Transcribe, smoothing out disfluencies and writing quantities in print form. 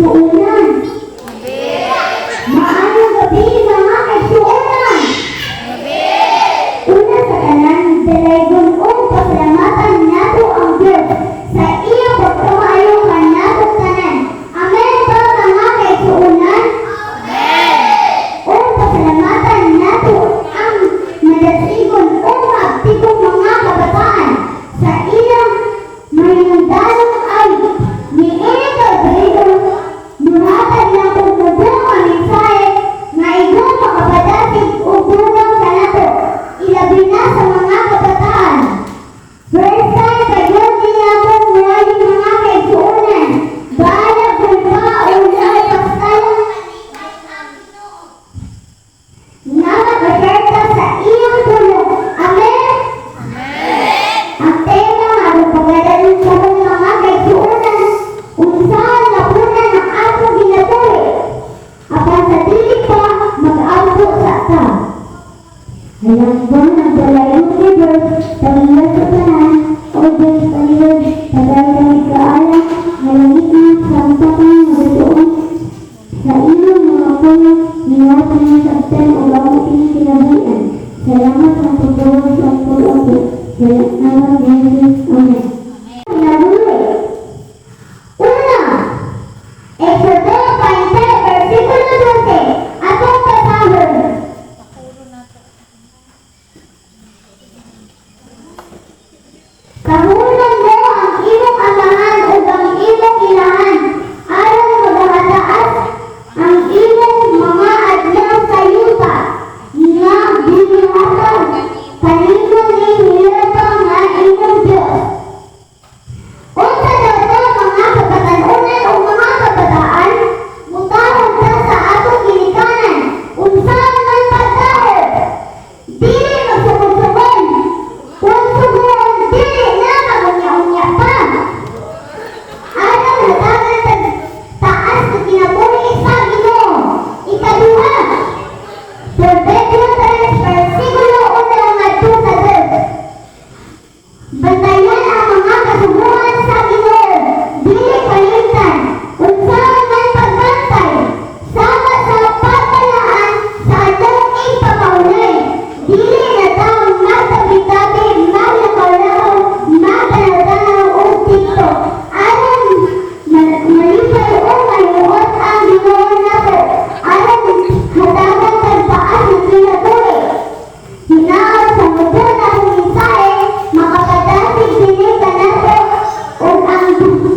Kaigsuonan? Maayong gabi, mga kaigsuonan! Una sa tanan, dalaygon ug pasalamatan nato ang Dios sa iyang pagkamaayo kanatong tanan. Amen ba, mga kaigsuonan? Ug pasalamatan nato ang madasigon ug maaktibong mga kabataan sa ilang mahinungdanong awit. Niini Pebrero, muhatag lang kog mubong nga mensahe nga igong makapadasig ug dugang kanato, ilabi na sa mga kabataan. First time pa gyud ni akong muwali, mga kaigsuonan. Bahala gulpa o pastal nga makashare ta sa iyang pulong. Amen? Ang tema nga atong pagadayon karon, mga kaigsuonan, unsaon lapunan ang atong ginabuhi. Apan sa dili pa, mag-ampo sa ta. Halangdon ang dala universe, pamilya sa tanan, O Diyos Panginoon, tagal kami kaalam, nga langitnon, samtang kami magatuon sa imong mga pulong, niwata nga sabtan ug amo kining kinabuhian. Salamat sa paggawas sa pag-apo. Sa ngalan ni Jesus. Amen. Kinabuhi. Una, Exodo 20, versikulo 12. Atong basahon. Kahunon mo ang imong amahan ug ang imong inahan aron magahataas ang imong mga adlaw sa yuta nga gihatag kanimo ni Jehova nga imong Dios. Unsa daw to, mga kabatan-onan o mga kabataan? Mutahod ta sa atong ginikanan. Unsaon man pagtahod? Dili magsugod-sugod. Kung sugoon, dili na magunya-unya pa. Aron hatagan tag taas nga kinabuhi sa Ginoo. Ikaduha, Proverbio 3, versikulo 1 ngadto sa 2. Bantayan ang mga kasuguan sa Ginoo, dili kalimtan. Unsaon man pagbantay? Sama sa pagbalaan sa atong igpamaulay. Dili na ta magtabi-tabi, maglakaw-lakaw, magtanaw-tanaw og TikTok. Aron malipay o mahimuot ang Ginoo nato. Aron hatagan tag taas nga kinabuhi. Hinaot sa mubo nakong mensahe, makapadasig kini kanato ug ang Diyos.